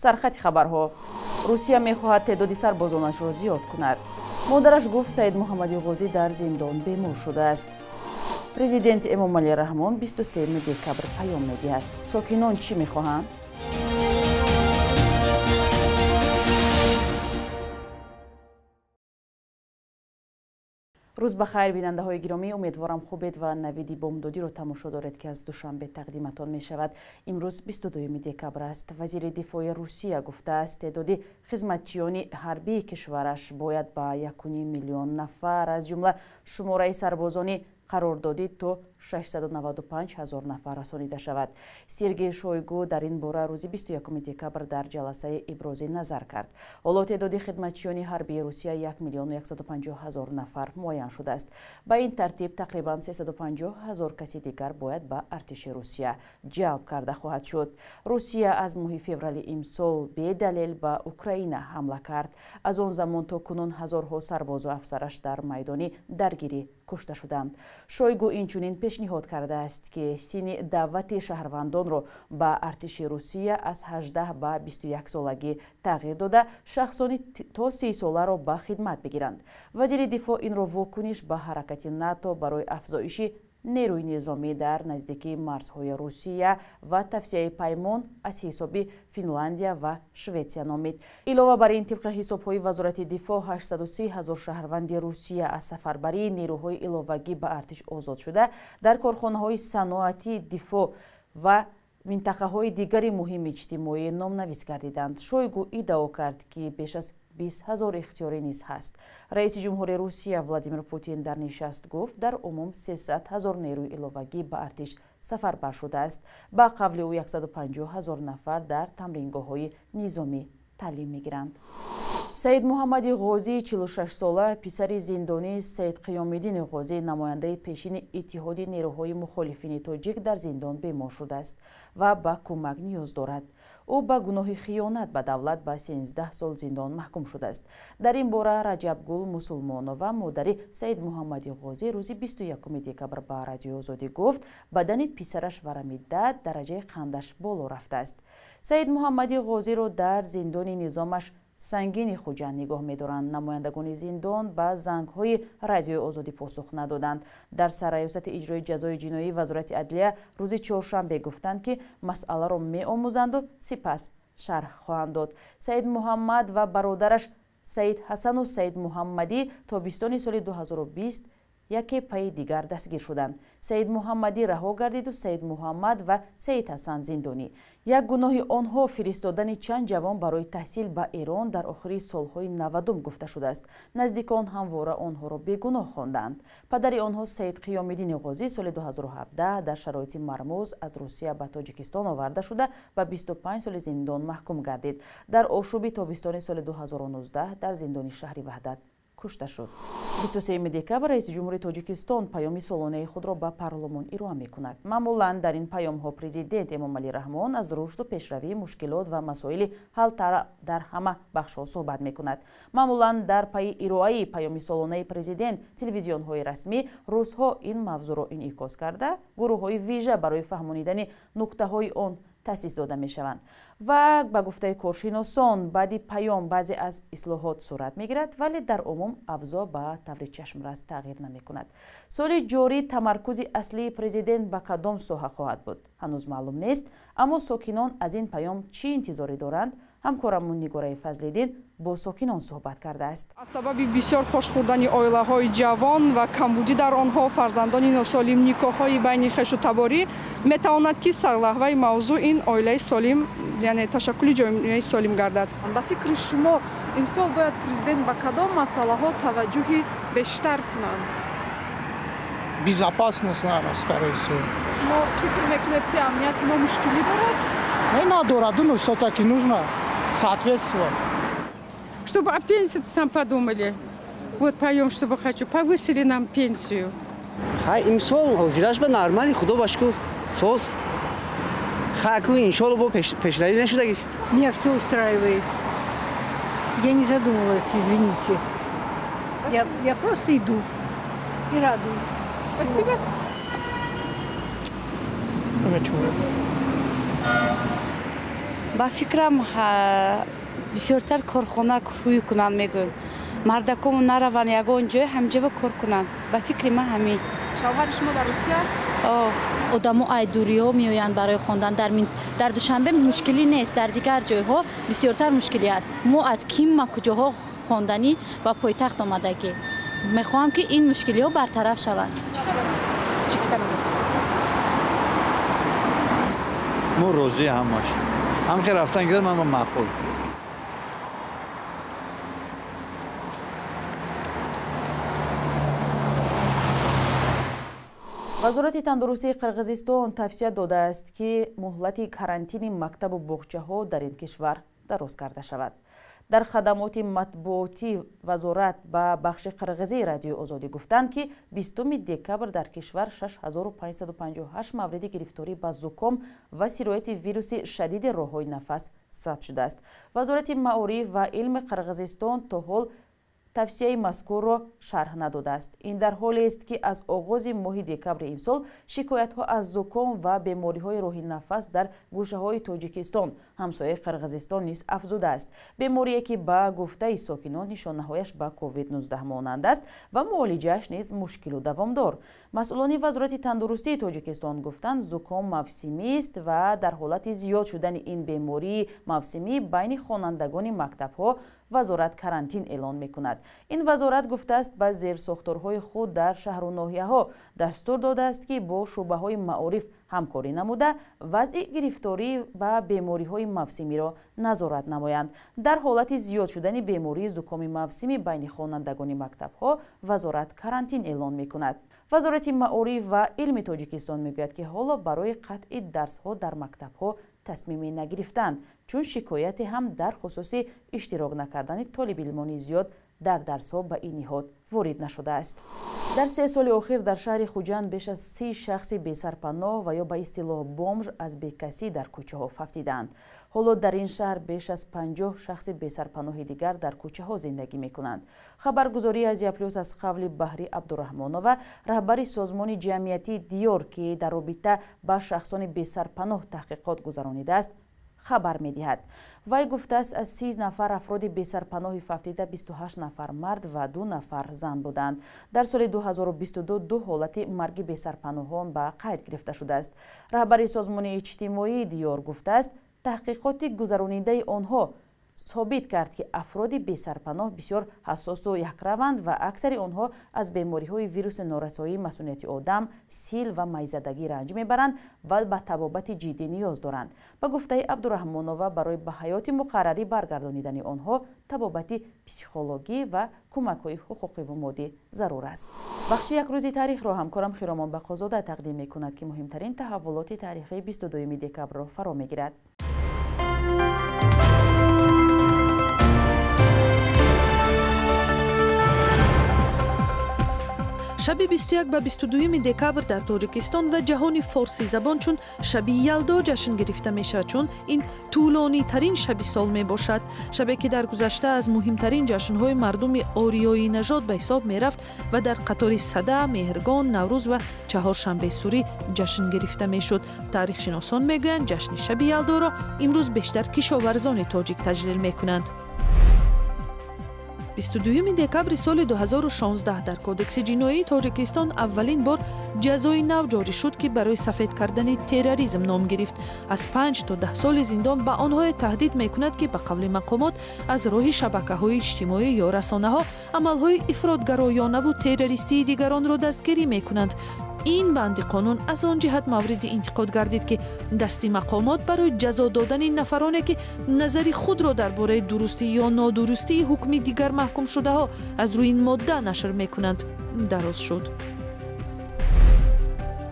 Сархати хабарҳо. Русия мехоҳад теъдоди сарбозонашро зиёд кунад. Модараш гуфт, Саид Муҳаммади Ғозӣ дар зиндон бемор шудааст. Президент Эмомалӣ Раҳмон 23 декабр паём медиҳад. Сокинон чӣ мехоҳанд? Рӯз ба хайр, бинандаҳои гиромӣ. Умедворам, хубед ва навиди бомдодиро тамошо доред, ки аз Душанбе тақдиматон мешавад. Имрӯз 22 декабр аст. Вазири дифои Русия гуфтааст, теъдоди хизматчиёни ҳарбии кишвараш бояд ба 1 миллион нафар, аз ҷумла шумораи сарбозони қарордодӣ то 695 ҳазор нафар расонида шавад. Сергей Шойгу дар ин бора рӯзи 21 декабр дар ҷаласаи ибрози назар кард. Ҳоло теъдоди хидматчиёни ҳарбии Русия 1 миллиону 150 ҳазор нафар муайян шудааст. Ба ин тартиб тақрибан 350 ҳазор каси дигар бояд ба артиши Русия ҷалб карда хоҳад шуд. Русия аз моҳи феврали имсол бедалел ба Украина ҳамла кард. Аз он замон то кунун ҳазорҳо сарбозу афсараш дар майдони даргирӣ кушта шуданд. Шойгу инчунин пешниҳод кардааст, ки синни даъвати шаҳрвандонро ба артиши Русия аз 18 ба 21 солагӣ тағйир дода, шахсони то 30 соларо ба хидмат бигиранд. Вазири дифоъ инро вокуниш ба ҳаракати НАТО барои афзоиши нерӯи низомӣ дар наздикии марзҳои Русия ва тавсияи паймон аз ҳисоби Финландия ва Шветсия номид. Илова бар ин, тибқи ҳисобҳои Вазорати дифоъ, 830 ҳазор шаҳрванди Русия аз сафарбарии нерӯҳои иловагӣ ба артиш озод шуда, дар корхонаҳои саноатии дифоъ ва минтақаҳои дигари муҳими иҷтимоӣ номнавис гардиданд. Шойгу иддао кард, ки беш аз 20 ҳазор ихтиёрӣ низ ҳаст. Раиси ҷумҳури Русия Владимир Путин дар нишаст гуфт, дар умум 300 ҳазор нерӯи иловагӣ ба артиш сафарбар шудааст. Ба қавли ӯ, 150 ҳазор нафар дар тамрингоҳҳои низомӣ таълим мегиранд. Саид Муҳаммади Ғозӣ, 46-сола, писари зиндонии Саид Қиёмиддини Ғозӣ, намояндаи пешини Иттиҳоди нерӯҳои мухолифини тоҷик, дар зиндон бемор шудааст ва ба кӯмак ниёз дорад. Ӯ ба гуноҳи хиёнат ба давлат ба 13 сол зиндон маҳкум шудааст. Дар ин бора Раҷабгул Мусулмонова, модари Саид Муҳаммади Ғозӣ, рӯзи 21 декабр ба Радиои Озодӣ гуфт, бадани писараш варамида, дараҷаи қандаш боло рафтааст. Саид Муҳаммади Ғозиро дар зиндони низомаш сангини Хуҷанд нигоҳ медоранд. Намояндагони зиндон ба зангҳои Радиои Озодӣ посух надоданд. Дар сарраёсати иҷрои ҷазои ҷиноӣ Вазорати адлия рӯзи чоршанбе гуфтанд, ки масъаларо меомӯзанду сипас шарҳ хоҳанд дод. Саид Муҳаммад ва бародараш Саид Ҳасану Саид Муҳаммадӣ тобистони соли 2020 яке пайи дигар дастгир шуданд. Саид Муҳаммадӣ раҳо гардиду Саид Муҳаммад ва Саид Ҳасан зиндонӣ. Як гуноҳи онҳо фиристодани чанд ҷавон барои таҳсил ба Эрон дар охири солҳои 90 гуфта шудааст. Наздикон ҳамвора онҳоро бегуноҳ хонданд. Падари онҳо Саид Қиёмиддини Ғозӣ соли 2017 дар шароити мармуз аз Русия ба Тоҷикистон оварда шуда, ба 25 соли зиндон маҳкум гардид. Дар ошӯби тобистони соли 2019 дар зиндони шаҳри Ваҳдат кушта шуд. 23 декабр раиси ҷумҳури Тоҷикистон паёми солонаи худро ба парлумон ироа мекунад. Маъмулан дар ин паёмҳо президент Эмомалӣ Раҳмон аз рушду пешравии, мушкилот ва масоили ҳалтара дар ҳама бахшҳо суҳбат мекунад. Маъмулан дар пайи ироаи паёми солонаи президент телевизионҳои расмӣ рӯзҳо ин мавзӯъро инъикос карда, гурӯҳҳои вижа барои фаҳмонидани нуктаҳои он таъсис дода мешаванд. Ва ба гуфтаи коршиносон, баъди паём баъзе аз ислоҳот сурат мегирад, вале дар умум авзоъ ба таври чашмрас тағйир намекунад. Соли ҷорӣ тамаркузи аслии президент ба кадом соҳа хоҳад буд, ҳанӯз маълум нест, аммо сокинон аз ин паём чӣ интизорӣ доранд? Ҳамкорамон Нигораи Фазлиддин бо сокинон суҳбат кардааст. Аз сабаби бисёр пош хӯрдани оилаҳои ҷавон ва камбудӣ дар онҳо, фарзандони носолим, никоҳҳои байни хешу таборӣ метавонад, ки сарлаҳваи мавзӯъ ин оилаи солим, яъне ташаккули ҷомеаи солим гардад. Ба фикри шумо, имсол бояд президент ба кадом масъалаҳо таваҷҷӯҳи бештар кунанд? Безопасность, наверное, скорее всего. Шумо фикр мекунед, ки амнияти мо мушкилӣ дорад? Не, надорад, но все-таки нужно соответствовать. Чтобы о пенсии сам подумали. Вот поем, чтобы хочу. Повысили нам пенсию. Хай, имсол ҳозираш ба нормали, худо ба шукр, соз. Хаку иншолло бо пешравӣ нашудагист. Меня все устраивает. Я не задумывалась, извините. Я просто иду и радуюсь. Спасибо. Ба фикрам бисёртар корхона рӯй кунанд мегӯем. Мардакому нараванд ягон ҷой, ҳамҷоба кор кунанд. Ба фикри ман ҳамин. Шавҳари шумо дар Русия аст? Одамо ай дуриҳо меоянд барои хондан. Дар Душанбе мушкилӣ нест, дар дигар ҷойҳо бисёртар мушкилӣ аст. Мо аз кимма куҷоҳо хонданӣ ба пойтахт омадагӣ. Мехоҳам, ки ин мушкилиҳо бартараф шаванд. Мо розӣ ҳамаш. Ҳам ки рафтан гирад, ман маъқул. Вазорати тандурустии Қирғизистон тавсия додааст, ки муҳлати карантини мактабу боғчаҳо дар ин кишвар дароз карда шавад. Дар хадамоти матбуотӣ вазорат ба бахши қирғизии Радиои Озодӣ гуфтанд, ки 20 декабр дар кишвар 6558 мавриди гирифторӣ ба зуком ва сирояти вируси шадиди роҳҳои нафас сабт шудааст. Вазорати маориф ва илми Қирғизистон то ҳол тавсияи мазкурро шарҳ надодааст. Ин дар ҳолест, ки аз оғози моҳи декабри имсол шикоятҳо аз зуком ва бемориҳои роҳи нафас дар гӯшаҳои Тоҷикистон, ҳамсояи Қирғизистон, низ афзудааст. Беморие, ки ба гуфтаи сокинон нишонаҳояш ба COVID-19 монанд аст ва муолиҷааш низ мушкилу давомдор. Масъулони Вазорати тандурустии Тоҷикистон гуфтанд, зуком мавсимист ва дар ҳолати зиёд шудани ин бемории мавсимӣ байни хонандагони мактабҳо вазорат карантин эълон мекунад. Ин вазорат гуфтааст, ба зерсохторҳои худ дар шаҳру ноҳияҳо дастур додааст, ки бо шӯъбаҳои маориф ҳамкорӣ намуда, вазъи гирифторӣ ба бемориҳои мавсимиро назорат намоянд. Дар ҳолати зиёд шудани бемории зукоми мавсимӣ байни хонандагони мактабҳо вазорат карантин эълон мекунад. Вазорати маориф ва илми Тоҷикистон мегӯяд, ки ҳоло барои қатъи дарсҳо дар мактабҳо тасмиме нагирифтанд, чун шикояте ҳам дар хусуси иштирок накардани толибилмони зиёд дар дарсҳо ба ин ниҳод ворид нашудааст. Дар 3 соли охир дар шаҳри Хуҷанд беш аз 30 шахси бесарпаноҳ ва ё ба истилоҳ бомж аз бекасӣ дар кӯчаҳо фавтидаанд. Ҳоло дар ин шаҳр беш аз 50 шахси бесарпаноҳи дигар дар кӯчаҳо зиндагӣ мекунанд. Хабаргузории Азия Плюс аз қавли Баҳри Абдураҳмонова, раҳбари созмони ҷамъиятии Диёр, ки дар робита ба шахсони бесарпаноҳ таҳқиқот гузаронидааст, хабар медиҳад. Вай гуфтааст, аз 30 нафар афроди бесарпаноҳи фавтида 28 нафар мард ва 2 нафар зан буданд. Дар соли 2022 ду ҳолати марги бесарпаноҳон ба қайд гирифта шудааст. Раҳбари созмони иҷтимоии Диёр гуфтааст, таҳқиқоти гузаронидаи онҳо собит кард, ки афроди бесарпаноҳ бисёр ҳассосу якраванд ва аксари онҳо аз бемориҳои вируси норасоии масунияти одам, сил ва майзадагӣ ранҷ мебаранд ва ба табобати ҷиддӣ ниёз доранд. Ба гуфтаи Абдураҳмонова, барои ба ҳаёти муқаррарӣ баргардонидани онҳо табобати психологӣ ва кӯмакҳои ҳуқуқиву моддӣ зарур аст. Бахши якрӯзи таърихро ҳамкорам Хиромон Бақозода тақдим мекунад, ки муҳимтарин таҳаввулоти таърихии 22 декабрро фаро мегирад. Шаби 21 ба 22 декабр дар Тоҷикистон ва ҷаҳони форсизабон чун шаби Ялдо ҷашн гирифта мешавад, чун ин тӯлонитарин шаби сол мебошад. Шабе ки дар гузашта аз муҳимтарин ҷашнҳои мардуми ориёӣ нажод ба ҳисоб мерафт ва дар қатори Сада, Меҳргон, Наврӯз ва Чаҳоршанбесурӣ ҷашн гирифта мешуд. Таърихшиносон мегӯянд, ҷашни шаби Ялдоро имрӯз бештар кишоварзони тоҷик таҷлил мекунанд. 22 декабри соли 2016 дар Кодекси ҷиноии Тоҷикистон аввалин бор ҷазои нав ҷорӣ шуд, ки барои сафед кардани терроризм ном гирифт. Аз 5 то 10 соли зиндон ба онҳое таҳдид мекунад, ки ба қавли мақомот аз роҳи шабакаҳои иҷтимоӣ ё расонаҳо амалҳои ифротгароёнаву террористии дигаронро дастгирӣ мекунанд. Ин банди қонун аз он ҷиҳат мавриди интиқод гардид, ки дасти мақомот барои ҷазо додани нафароне, ки назари худро дар бораи дурустӣ ё нодурустии ҳукми дигар маҳкумшудаҳо аз рӯи ин модда нашр мекунанд, дароз шуд.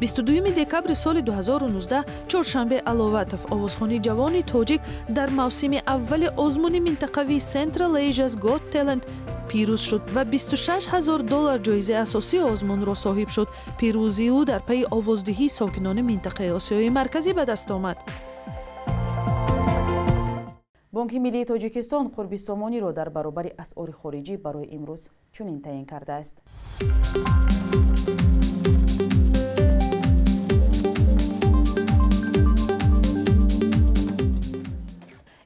22 декабри соли 2019 Чоршанбе Аловатов, овозхони ҷавони тоҷик, дар мавсими аввали озмуни минтақавии Central Asia's Got Talent пирӯз шуд ва 26 000 доллар ҷоизаи асосии озмунро соҳиб шуд. Пирӯзии ӯ дар пайи овоздиҳии сокинони минтақаи Осиёи Марказӣ ба даст омад. Бонки миллии Тоҷикистон қурби сомониро дар баробари асъори хориҷӣ барои имрӯз чунин таъин кардааст.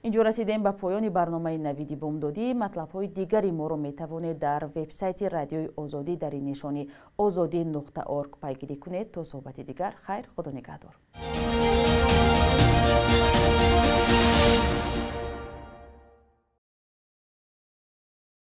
Инҷо расидем ба поёни барномаи Навиди Бомдодӣ. Матлабҳои дигари моро метавонед дар вебсайти Радиои Озодӣ дар ин нишонӣ ozodi.org пайгирӣ кунед. То суҳбати дигар, хайр, Худо нигаҳдор.